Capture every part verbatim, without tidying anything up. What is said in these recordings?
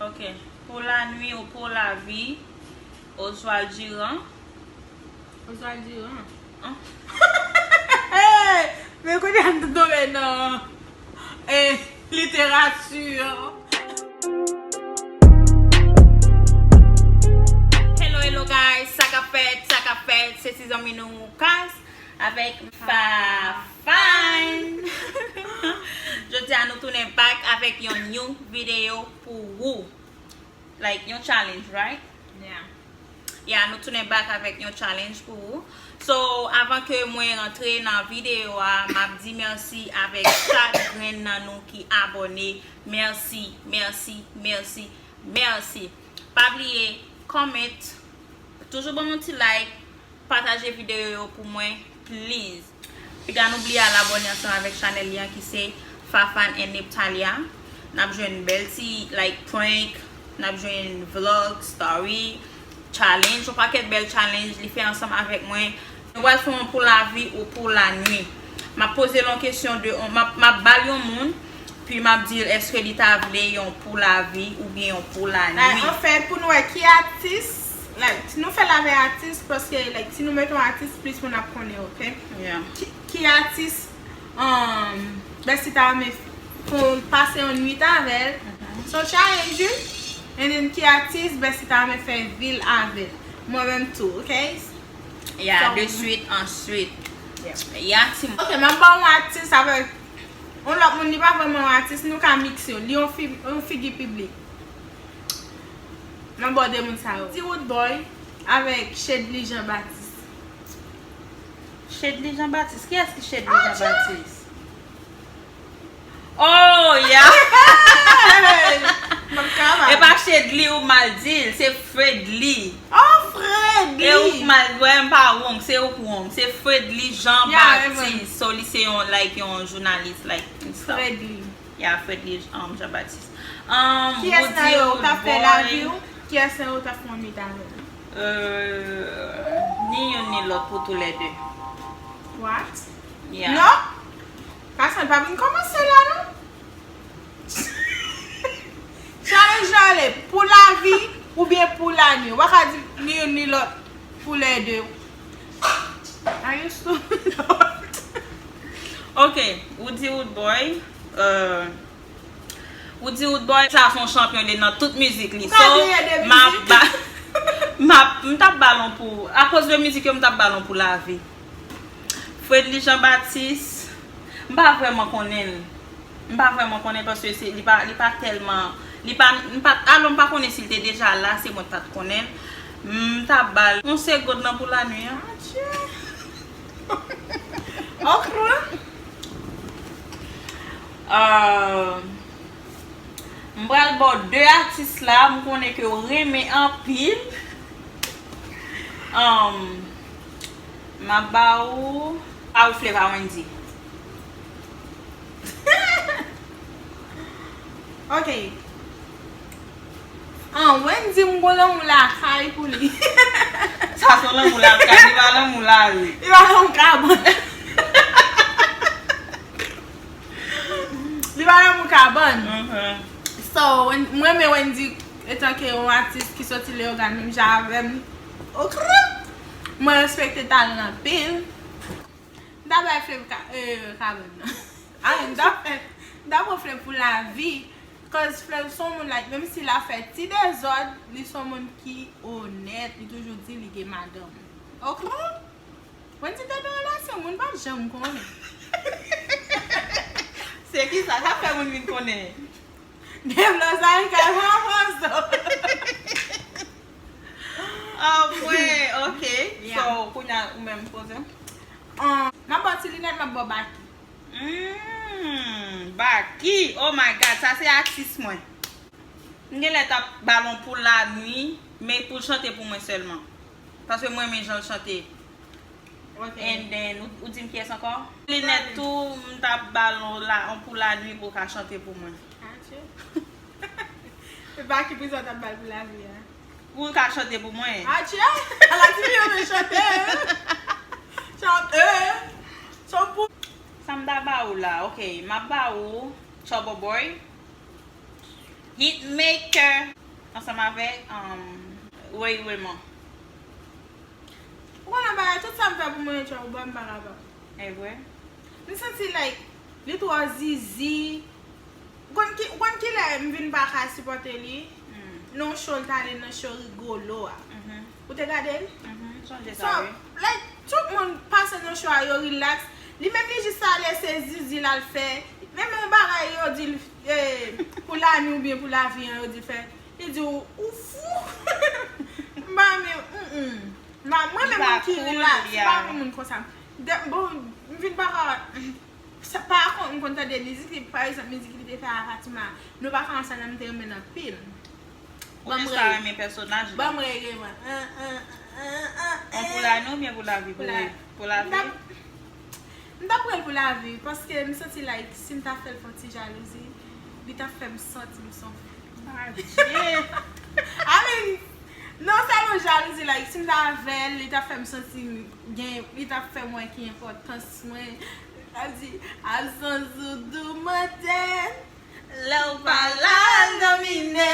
Ok. Pou lanwi ou pou lavi, Oswald Durand. Oswald Durand. An? Hey! Men kounye a n tonbe nan eh, literati. Hello, hello guys, sa k ap fèt, sa k ap fèt, se ti zanmi nou Lucas avèk Fafan. Jodi a nou tounen back avèk yon new video pou ou. Like, yon challenge, right? Yeah. Ya, nou tounen back avèk yon challenge pou ou. So, avan ke mwen rantre nan videyo a, m ap di mèsi avèk chak grenn nan nou ki abòne. Mèsi, mèsi, mèsi, mèsi. Pa bliye, comment, toujou ban m yon ti like, pataje videyo yo pou mwen, please. Piga nou bliye al abòne ansanm avèk chanèl li an ki se Fafan and Neptalia. N ap jwenn bèl ti, like, prank, n ap jwenn vlog, story, challenge, yon pakèt bèl challenge li fè ansanm avèk mwen. Nou pral fè yon pou lavi ou pou lanwi. M ap poze l yon kesyon de, m ap, m ap ba l yon moun, pi m ap di l èske li ta vle yon pou lavi oubyen yon pou lanwi. Like, anfèt, pou nou wè ki atis, like, nou fè l avèk atis, paske, like, si nou mete yon atis, plis moun ap konnen, ok? Yeah. Ki, ki atis, um, Bessie ta renmen fè yon, pase yon nwit avè l? Se yon challenge, wi. And then, ki atis Bessie ta renmen fè vil avè l? Mwen menm tou, ok? Ya, So- de swit, answit. Yeah. Ya, ti Ok, m ap ba yon atis avèk yon lòt moun, li pa vrèman yon atis, nou ka mikse yo. Li yon fi, yon figi piblik. M ap ba w de moun sa yo. Ti Woodboy avèk Shedly Jean Baptiste. Shedly Jean Baptiste. Kiyès ki Shedly Ah, Jean Baptiste? Oh, ya! M ap kaba. E pa Shedly ou mal di l, se Fredly. Oh, Fredly! E ou k mal, wè, m pa wrong, se ou k wrong. Se Fredly Jean Yeah, Baptiste. So, li se yon, like, yon jounalis, like, and stuff. Fredly. Ya, Fredly um, Jean Baptiste. Um, Kiyès nan yo ou ta fè lavi w? Woodboy. Kiyès nan yo ou ta fè yon nwit avè l? Euh, ni youn ni lòt pou tou lè de. What? Yeah. Non? Kasan pa vin kòmanse la, non? Challenge la le pou lavi oubyen pou lanwi. Ou pa ka di ni youn ni lòt pou lè de. Are you stupid? Ok, Woody Woodboy. Euh, Woody Woodboy, sa se yon chanpyon li nan tout mizik li. Ou ka bliye de M ap mizik. ba, m ap, m t ap ba l yon pou, akoz de mizik yo, m t ap ba l yon pou lavi. Fredly Jean Baptiste, m pa vrèman konnen l. M pa vrèman konnen paske se, li pa, li pa tèlman, li pa, m pa, alò m pa konnen si l te deja la, se mwen k pa t konnen l. M t ap ba l yon segond nan pou lanwi an. Ok. Euh, m pral ba w de atis la, m konnen ke w renmen anpil. Um, m ap ba ou, ba ou Fleva Wendy. Ok. An, Wendy, m gon lanmou lakay pou li. Sa se lanmou lakay, li pa lanmou lari. Li pa lanmou kabann. Li pa lanmou kabann. Mhm. So, Wen- mwen renmen Wendy etanke yon atis ki soti Leyogàn menm jan avè m. Ok. Mwen respekte talan l anpil. M ta bay Flev ka, euh, kabann nan. Ay, m ta fè, m ta pran Flev pou lavi. Cause Flev se yon moun, like, menm si l ap fè ti dezòd, li se yon moun ki onèt, li toujou di li gen madanm. Ok? Wendy te nan relasyon, moun pa t janm konnen. Se ki sa? Sa fè moun vin konnen. Devlo sa li ka pran pozo. Ah, mwen, ok. Yeah. So, kounye a, ou menm poze. Um, m ap ba w ti linèt, m ap ba w Baky. Mm, Baky, oh my God, sa se atis mwen. M genlè t ap ba l yon pou lanwi, men pou l chante pou mwen sèlman. Paske mwen renmen jan l chante. Ok. And then, ou, ou di m kiyès ankò? Linèt tou, m t ap ba l yon la, yon pou lanwi pou l ka chante pou mwen. Atye. E Baky prizon t ap ba l pou lavi a. Pou l ka chante pou mwen. Atye. Ala ti fi yo men chante. Chante. Chante pou Sa m ta ba ou la, ok, m ap ba ou Trouble Boy. Hitmaker ansanm avèk um, Ray Raymond. Ou konnen bagay, tout sa m fè pou mwen, tchwa, ou ban m pa kapab. E vre? M santi like li twò zizi. Ou konn ki, ou konn kilè m vin pa ka sipòte li? Nan yon show l t ale nan show Rigolo a. Ou te gade l? M sonje sa, wi. Like, tout moun pase nan show a, yo relax. Li menm li jis ale se zizi l al fè. Menm yon bagay yo di l eh, pou lani oubyen pou lavi an, yo di fè. Li di ou, ou fou. M pa renmen, mm, mm. M pa, mwen menm moun ki relax, m pa renmen moun konsa. Bon, m vin pa ka, sa, pa kont, m konn tande mizik li, pa egzanp, mizik li te fè a Fatima, nou pa ka ansanm, m te renmen l anpil. Ou jis pa renmen pèsonaj li. Ban m rege mwen. On pou lani oubyen pou lavi? Pou lavi. M t ap pran l pou lavi, paske m santi like si m ta fè l fè yon ti jalouzi, li t ap fè m santi m se yon fi. Adje! I mean, non sèlman jalouzi, like si m ta avè l, li t ap fè m santi m gen, li t ap fè m wè ki enpòtans mwen. L ap di, absans ou dou mantè, lè w pa la l domine.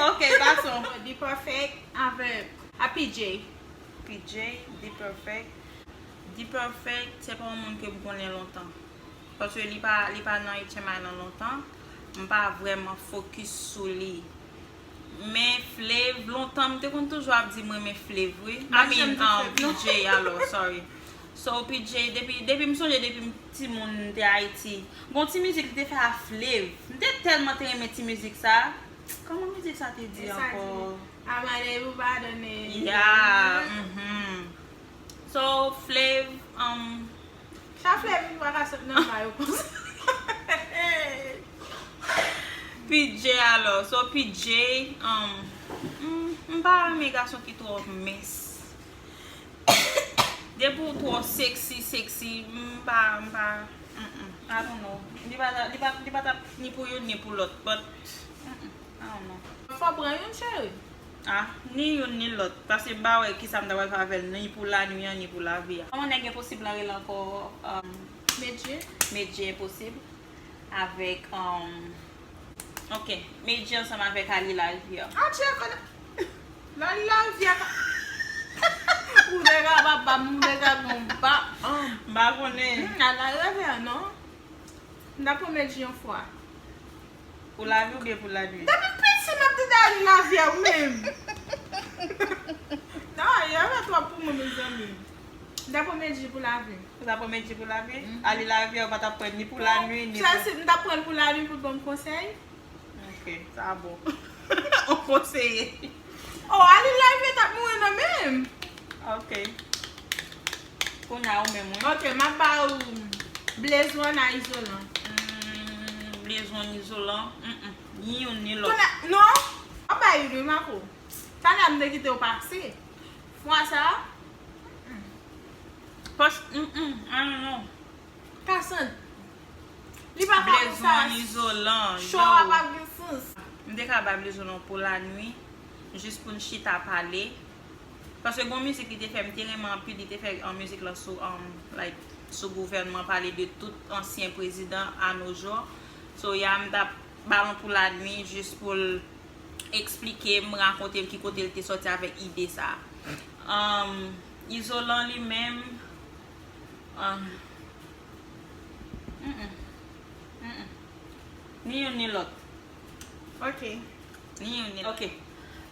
Ok, gason. D-Perfect avèk a P J. P J, D-Perfect. D-Perfect, se pa yon moun ke m konnen lontan. Paske li pa, li pa nan H M I nan lontan. M pa vrèman fokis sou li. Men Flav, lontan m te konn toujou ap di m renmen Flav, wi. I mean, um, P J, alò, sorry. So, P J, depi, depi m sonje, depi m timoun, m te Ayiti. Gon ti mizik li te fè a Flav. M te tèlman te renmen ti mizik sa. Kòman mizik sa te di ankò? Amade pou padone. Yeah, mhm. So, Flav, um, sa Flav pa ka sot nan ba yo konsa. P J alò, so P J, um, m, m pa renmen gason ki twò mens. Depi w twò sexy, sexy, m pa, m pa, mm, mm, I don't know. Li pa, li pa, li pa t ap ni pou youn ni pou lòt, but, mm, mm, I don't know. Fò pran youn, cheri. Ah, ni youn ni lòt. Paske m pa wè kisa m ta pral fè avè l, ni pou lanwi an, ni pou lavi a. Kòman nèg Enposib lan rele ankò? Um, Medjy. Medjy Enposib. Avèk, um, ok, Medjy ansanm avèk Ali Larivière. Adje, konnen. Ali Larivière ka. Ou te ka pa ba m, ou te ka gon ba. M pa konnen. Hmm, Ali Larivière, non. M ta pran Medjy yon fwa. Pou lavi oubyen pou lanwi? Depi piti, m ap tande Ali Larivière, ou menm. Non, yo fè twòp pou mwen, mezanmi. M ta pran Medjy pou lavi. Ou ta pran Medjy pou lavi? Mhm. Ali Larivière, ou pa t ap pran ni pou lanwi, ni pou... Chelsea, m t ap pran l pou lanwi pou l ban m konsèy. Ok, sa bon. On konseye. Oh, Ali Larivière t ap mouri nan men m. Ok. Kounye a ou menm, wi. Ok, m ap ba ou Blaze One a Izolan. Hmm, Blaze One, Izolan. Mm, mm. Ni youn ni lòt. Kounye a, non. M ap ba youn, wi, Marco. Talè a m te kite w pase. Fwa sa a, mm, mm. Pas, mm, mm, I don't know. Kasant. Li pa ka konsa. Blaze One, Izolan, show a pa gen sans. M te ka ba Blaze One yon pou lanwi, jis pou n chita pale. Paske gon mizik li te fè, m te renmen anpil, li te fè, um, mizik lan sou, um, like, sou gouvènman, pale de tout ansyen prezidan a no jou. So, ya, m t ap ba l yon pou lanwi, jis pou l eksplike m, rakonte m ki kote l te sòti avèk ide sa. Um, Izolan li menm, ah, mm, mm, mm, mm. Ni youn ni lòt. Ok. Ni youn ni lòt. Ok.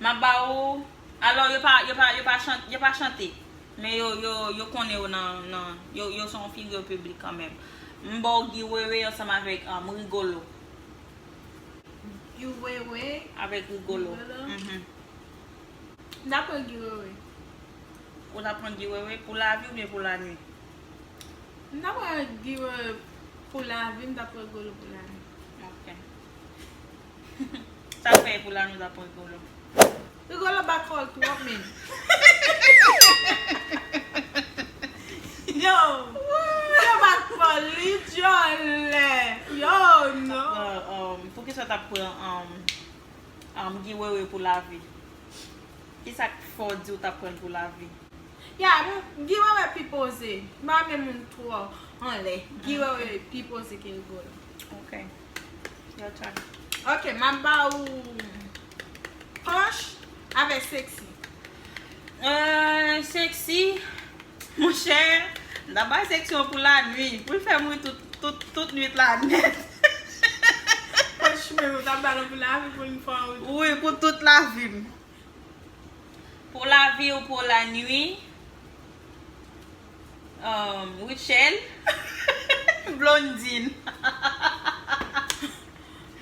M ap ba ou, alò, yo pa, yo pa, yo pa chan-, yo pa chante. Men yo, yo, yo konnen yo nan, nan, yo, yo se yon figi piblik kanmenm. M ba w Guy Wewe ansanm avèk, um, Rigolo. Guy Wewe. Avèk Rigolo. Rigolo. Mhm. M ta pran Guy Wewe. Ou ta pran Guy Wewe pou lavi oubyen pou lanwi? M ta pran Guy Wewe pou lavi, m ta pran Rigolo pou lanwi. Ok. Sa k fè e pou lanwi ou ta pran Rigolo? Rigolo bat kò l twòp, men. Yo, yo bat kò l, li djòlè. Yo, non. Sa pran, um, poukisa w t ap pran, um, um, Guy Wewe pou lavi? Kisa k fè w di w t ap pran l pou lavi? Ya, m, Guy Wewe pi poze. M pa renmen moun twò anlè. Guy Wewe pi poze ke Rigolo. Ok. Your turn. Ok, m ap ba ou Panch avèk Sexy. Euh, Sexy, monchè, m ta bay Sexy yon pou lanwi, pou l fè m ri tout, tout, tout nwit la nèt. Panch menm, ou ta ba l yon pou lavi pou l fè w ri. Wi, pou tout lavi m. Pou lavi ou pou lanwi. Um, Rutshelle. Blondine.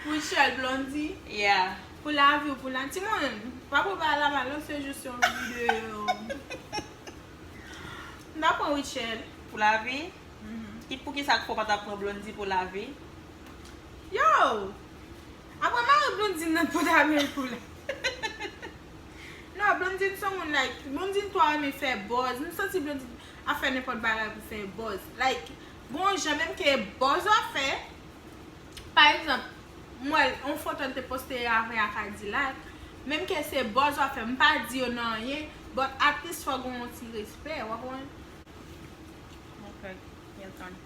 Rutshelle Blondie. Yeah. Pou lavi ou pou la. Timoun, pa pou ba la mal, se jis yon videyo. M ta pran Rutshelle. Pou lavi? Mhm. Ki, poukisa k fè w pa ta pran Blondie pou lavi? Yo! Apre mari Blondine nan pou ta bay pou la. Non, Blondine se yon moun, like, Blondine twò renmen fè buzz. M santi Blondine ap fè nenpòt bagay pou fè buzz. Like, gon jan menm ke buzz w ap fè, pa egzanp, m wè l, yon foto l te poste avè a Kadilak. Menm ke se buzz w ap fè, m pa di yo nan anyen, but at least fò gon yon ti respè, w ap konprann? Ok, Hilton.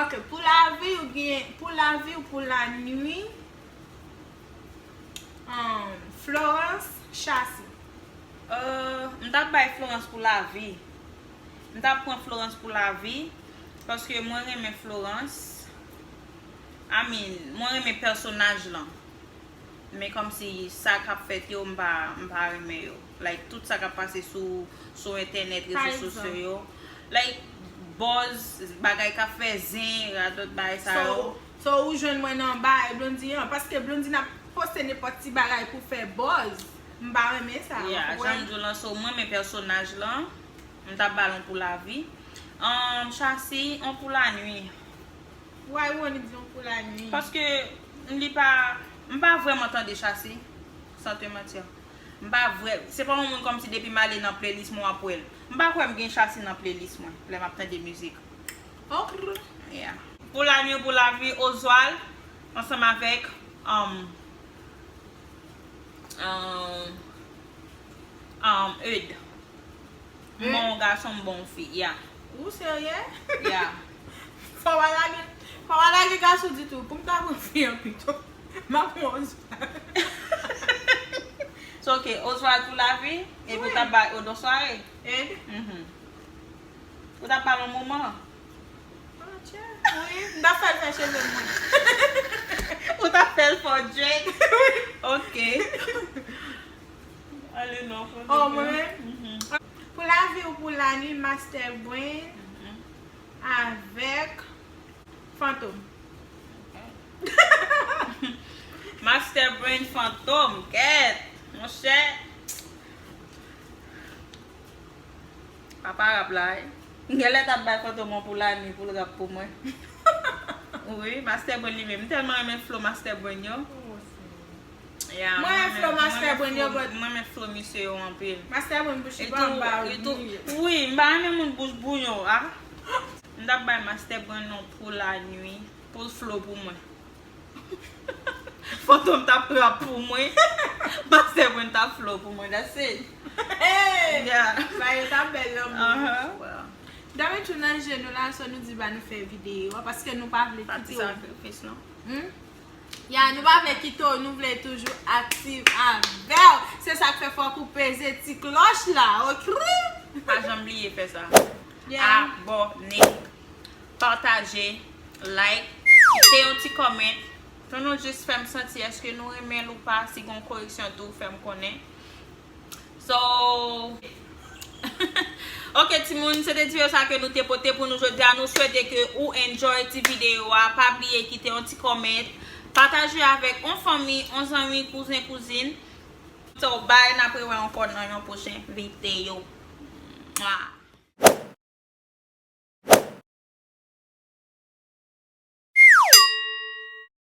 Ok, pou lavi ou gen, pou lavi ou pou lanwi, um, Florence Chassis. Euh, m t ap bay Florence pou lavi. M t ap pran Florence pou lavi, paske mwen renmen Florence. I mean, mwen renmen pèsonaj lan. Men kòmsi sa k ap fèt yo, m pa, m pa renmen yo. Like, tout sa k ap pase sou, sou entènèt, rezo sosyo yo. Like, buzz, bagay k ap fè zen, radòt bagay sa yo. So, so ou jwenn mwen nan bagay Blondie an, paske Blondie n ap poste nenpòt ti bagay pou fè buzz. M pa renmen sa, ou konprann? Yeah, jan m di w lan, so mwen renmen pèsonaj lan, m t ap ba l yon pou lavi. Um, Chassis, yon pou lanwi. Why you wanna di yon pou lanwi? Paske li pa, m pa vrèman tande Chassis, san te manti. M pa vrè, se pa yon moun kòmsi depi m ale nan playlist mwen w ap wè l. M pa kwè m gen Chassis nan playlist mwen, lè m ap tande mizik. Ok. Yeah. Pou lanwi ou pou lavi, Oswald, ansanm avèk, um, um, um, Eude. M bon gason, m bon fi, ya. Ou serye? Ya. Fò w pa lage, fò w pa lage gason ditou. Pou m ta pran fi an pito. M ap pran Oswald. So, ok, Oswald pou lavi, epi ou t ap bay Eude yon sware? Eude? Mhm. Ou t ap ba l yon moman? Ah, tchè. Wi, m t ap fè l fè cheve m, mwen. Ou t ap fè l fè dread? Wi. Ok. Ale non, fò. Oh, mwen menm? Mhm. Pou lavi ou pou lanwi, Master Brain avèk Fantom. Master Brain Fantom, kèt, monchè. Papa rap la, wi. Genlè t ap bay Fantom yon pou lanwi pou l rap pou mwen. Wi, Master Brain li menm. M tèlman renmen flow Master Brain yo. Oh, Senyè. Ya, mwen renmen flow Master Brain yo, but mwen renmen flow misye yo anpil. Master Brain bouch li pa anba wi. Wi, m pa renmen moun bouch bouyon, a. M t ap bay Master Brain yon pou lanwi, pou l flow pou mwen. Fantom t ap rap pou mwen. Master Brain t ap flow pou mwen. That's it. Hey! Yeah. Bagay yo t ap bèl lanmou. Uh-huh. Well. Dabitid nan je nou la, so nou di ba nou fè videyo a, paske nou pa vle kite w. Pa ti sakrifis, non. Hmm? Ya, nou pa vle kite w, nou vle toujou aktif avè w. Se sa k fè fòk ou peze ti klòch la, ok? Pa janm bliye fè sa. Yeah. Abòne. Pataje, like, kite yon ti comment pou nou jis fè m santi èske nou renmen l ou pa, si gon koreksyon tou, fè m konnen. So, ok, timoun, se te ti videyo sa ke nou te pote pou nou jodi a. Nou swete ke ou enjoy ti videyo a. Pa bliye kite yon ti comment, pataje avèk yon fanmi, yon zanmi, kouzen, kouzin. So, bye, n ap rewè ankò nan yon pwochen videyo. Mwa.